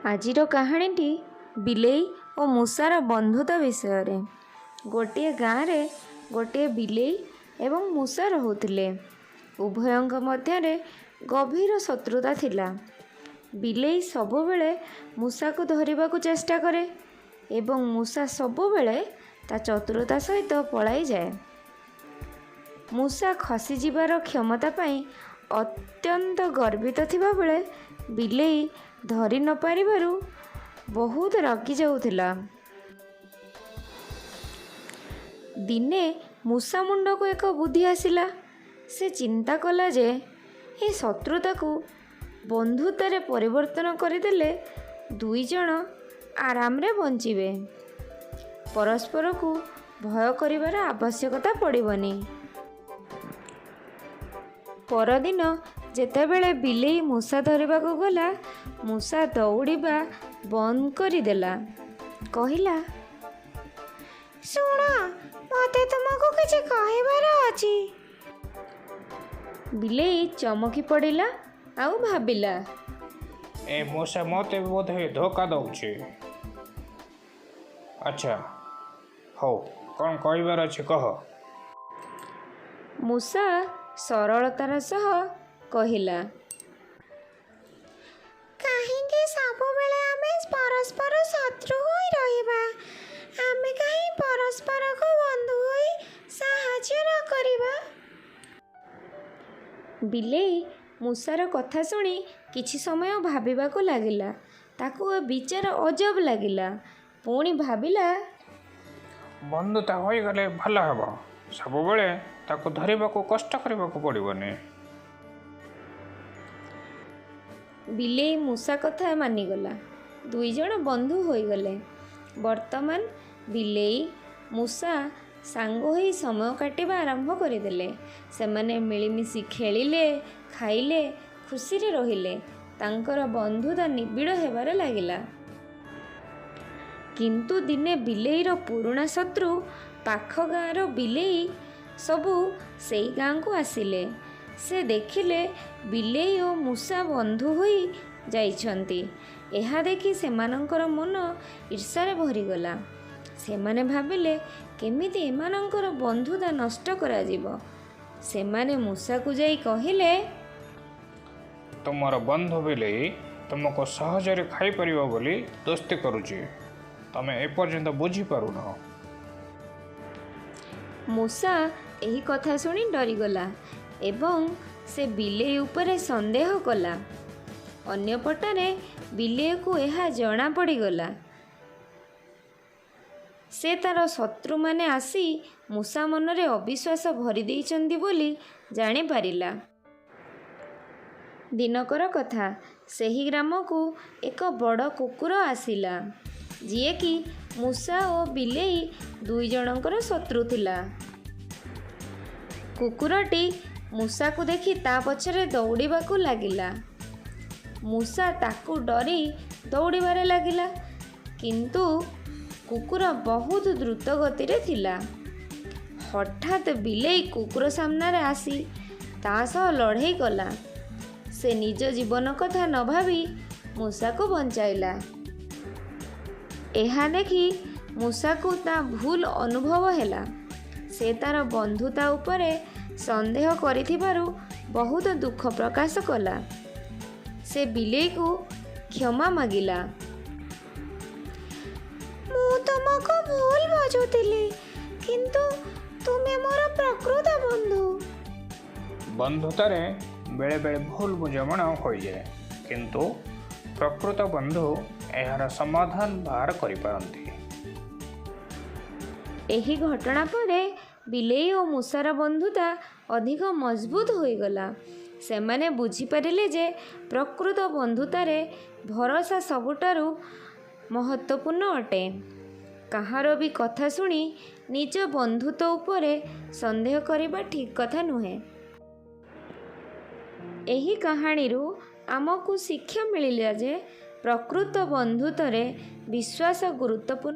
ଆଜିର କାହାଣୀଟି ବିଲେଇ ଓ ମୂଷାର ବନ୍ଧୁତା ବିଷୟରେ। ଗୋଟିଏ ଗାଁରେ ଗୋଟିଏ ବିଲେଇ ଏବଂ ମୂଷା ରହୁଥିଲେ। ଉଭୟଙ୍କ ମଧ୍ୟରେ ଗଭୀର ଶତ୍ରୁତା ଥିଲା। ବିଲେଇ ସବୁବେଳେ ମୂଷାକୁ ଧରିବାକୁ ଚେଷ୍ଟା କରେ ଏବଂ ମୂଷା ସବୁବେଳେ ତା ଚତୁରତା ସହିତ ପଳାଇଯାଏ। ମୂଷା ଖସିଯିବାର କ୍ଷମତା ପାଇଁ ଅତ୍ୟନ୍ତ ଗର୍ବିତ ଥିବାବେଳେ ବିଲେଇ ଧରି ନପାରିବାରୁ ବହୁତ ରାଗି ଯାଉଥିଲା। ଦିନେ ମୂଷା ମୁଣ୍ଡକୁ ଏକ ବୁଦ୍ଧି ଆସିଲା। ସେ ଚିନ୍ତା କଲା ଯେ ଏ ଶତ୍ରୁତାକୁ ବନ୍ଧୁତାରେ ପରିବର୍ତ୍ତନ କରିଦେଲେ ଦୁଇଜଣ ଆରାମରେ ବଞ୍ଚିବେ। ପରସ୍ପରକୁ ଭୟ କରିବାର ଆବଶ୍ୟକତା ପଡ଼ିବନି। ପରଦିନ ଯେତେବେଳେ ବିଲେଇ ମୂଷା ଧରିବାକୁ ଗଲା, ମୂଷା ଦୌଡ଼ିବା ବନ୍ଦ କରିଦେଲା। କହିଲା, ଶୁଣ, ମୋତେ ତୁମକୁ କିଛି କହିବାର ଅଛି। ବିଲେଇ ଚମକି ପଡ଼ିଲା ଆଉ ଭାବିଲା, ଏ ମୂଷା ମୋତେ ବୋଧେ ଧୋକା ଦେଉଛି। ଆଚ୍ଛା, ହଉ, କ'ଣ କହିବାର ଅଛି କହ। ମୂଷା ସରଳତାର ସହ କହିଲା, କାହିଁକି ସବୁବେଳେ ଆମେ ପରସ୍ପର ଶତ୍ରୁ ହୋଇ ରହିବା? ଆମେ କାହିଁ ପରସ୍ପରକୁ ବନ୍ଧୁ ହୋଇ ସାହାଯ୍ୟ ନ କରିବା? ବିଲେଇ ମୂଷାର କଥା ଶୁଣି କିଛି ସମୟ ଭାବିବାକୁ ଲାଗିଲା। ତାକୁ ଏ ବିଚାର ଅଜବ ଲାଗିଲା। ପୁଣି ଭାବିଲା, ବନ୍ଧୁତା ହୋଇଗଲେ ଭଲ ହେବ। ସବୁବେଳେ ତାକୁ ଧରିବାକୁ କଷ୍ଟ କରିବାକୁ ପଡ଼ିବନି। ବିଲେଇ ମୂଷା କଥା ମାନିଗଲା। ଦୁଇଜଣ ବନ୍ଧୁ ହୋଇଗଲେ। ବର୍ତ୍ତମାନ ବିଲେଇ ମୂଷା ସାଙ୍ଗ ହୋଇ ସମୟ କାଟିବା ଆରମ୍ଭ କରିଦେଲେ। ସେମାନେ ମିଳିମିଶି ଖେଳିଲେ, ଖାଇଲେ, ଖୁସିରେ ରହିଲେ। ତାଙ୍କର ବନ୍ଧୁତା ନିବିଡ଼ ହେବାରେ ଲାଗିଲା। କିନ୍ତୁ ଦିନେ ବିଲେଇର ପୁରୁଣା ଶତ୍ରୁ ପାଖ ଗାଁର ବିଲେଇ ସବୁ ସେଇ ଗାଁକୁ ଆସିଲେ। ସେ ଦେଖିଲେ ବିଲେଇ ଓ ମୂଷା ବନ୍ଧୁ ହୋଇ ଯାଇଛନ୍ତି। ଏହା ଦେଖି ସେମାନଙ୍କର ମନ ଈର୍ଷାରେ ଭରିଗଲା। ସେମାନେ ଭାବିଲେ କେମିତି ଏମାନଙ୍କର ବନ୍ଧୁତା ନଷ୍ଟ କରାଯିବ। ସେମାନେ ମୂଷାକୁ ଯାଇ କହିଲେ, ତୁମର ବନ୍ଧୁ ବିଲେଇ ତୁମକୁ ସହଜରେ ଖାଇପାରିବ ବୋଲି ଦୋସ୍ତି କରୁଛି। ତମେ ଏପର୍ଯ୍ୟନ୍ତ ବୁଝିପାରୁନ। ମୂଷା ଏହି କଥା ଶୁଣି ଡରିଗଲା ଏବଂ ସେ ବିଲେଇ ଉପରେ ସନ୍ଦେହ କଲା। ଅନ୍ୟପଟରେ ବିଲେଇକୁ ଏହା ଜଣା ପଡ଼ିଗଲା। ସେ ତାର ଶତ୍ରୁମାନେ ଆସି ମୂଷା ମନରେ ଅବିଶ୍ୱାସ ଭରି ଦେଇଛନ୍ତି ବୋଲି ଜାଣିପାରିଲା। ଦିନକର କଥା, ସେହି ଗ୍ରାମକୁ ଏକ ବଡ଼ କୁକୁର ଆସିଲା, ଯିଏକି ମୂଷା ଓ ବିଲେଇ ଦୁଇଜଣଙ୍କର ଶତ୍ରୁ ଥିଲା। କୁକୁରଟି ମୂଷାକୁ ଦେଖି ତା ପଛରେ ଦୌଡ଼ିବାକୁ ଲାଗିଲା। ମୂଷା ତାକୁ ଡରି ଦୌଡ଼ିବାରେ ଲାଗିଲା, କିନ୍ତୁ କୁକୁର ବହୁତ ଦ୍ରୁତ ଗତିରେ ଥିଲା। ହଠାତ୍ ବିଲେଇ କୁକୁର ସାମ୍ନାରେ ଆସି ତା ସହ ଲଢ଼େଇ କଲା। ସେ ନିଜ ଜୀବନ କଥା ନ ଭାବି ମୂଷାକୁ ବଞ୍ଚାଇଲା। ଏହା ଦେଖି ମୂଷାକୁ ତା ଭୁଲ ଅନୁଭବ ହେଲା। ସେ ତାର ବନ୍ଧୁତା ଉପରେ ସନ୍ଦେହ କରିଥିବାରୁ ବହୁତ ଦୁଃଖ ପ୍ରକାଶ କଲା। ସେ ବିଲେଇକୁ କ୍ଷମା ମାଗିଲା। ମୁଁ ତୁମକୁ ଭୁଲ ବୁଝୁଥିଲି, କିନ୍ତୁ ତୁମେ ମୋର ପ୍ରକୃତ ବନ୍ଧୁ। ବନ୍ଧୁତାରେ ବେଳେବେଳେ ଭୁଲ ବୁଝାମଣା ହୋଇଯାଏ, କିନ୍ତୁ ପ୍ରକୃତ ବନ୍ଧୁ ଏହାର ସମାଧାନ ବାହାର କରିପାରନ୍ତି। ଏହି ଘଟଣା ପରେ ବିଲେଇ ଓ ମୂଷାର ବନ୍ଧୁତା ଅଧିକ ମଜବୁତ ହୋଇଗଲା। ସେମାନେ ବୁଝିପାରିଲେ ଯେ ପ୍ରକୃତ ବନ୍ଧୁତାରେ ଭରସା ସବୁଠାରୁ ମହତ୍ତ୍ୱପୂର୍ଣ୍ଣ ଅଟେ। କାହାର ବି କଥା ଶୁଣି ନିଜ ବନ୍ଧୁତ୍ୱ ଉପରେ ସନ୍ଦେହ କରିବା ଠିକ୍ କଥା ନୁହେଁ। ଏହି କାହାଣୀରୁ ଆମକୁ ଶିକ୍ଷା ମିଳିଲା ଯେ ପ୍ରକୃତ ବନ୍ଧୁତ୍ୱରେ ବିଶ୍ୱାସ ଗୁରୁତ୍ୱପୂର୍ଣ୍ଣ।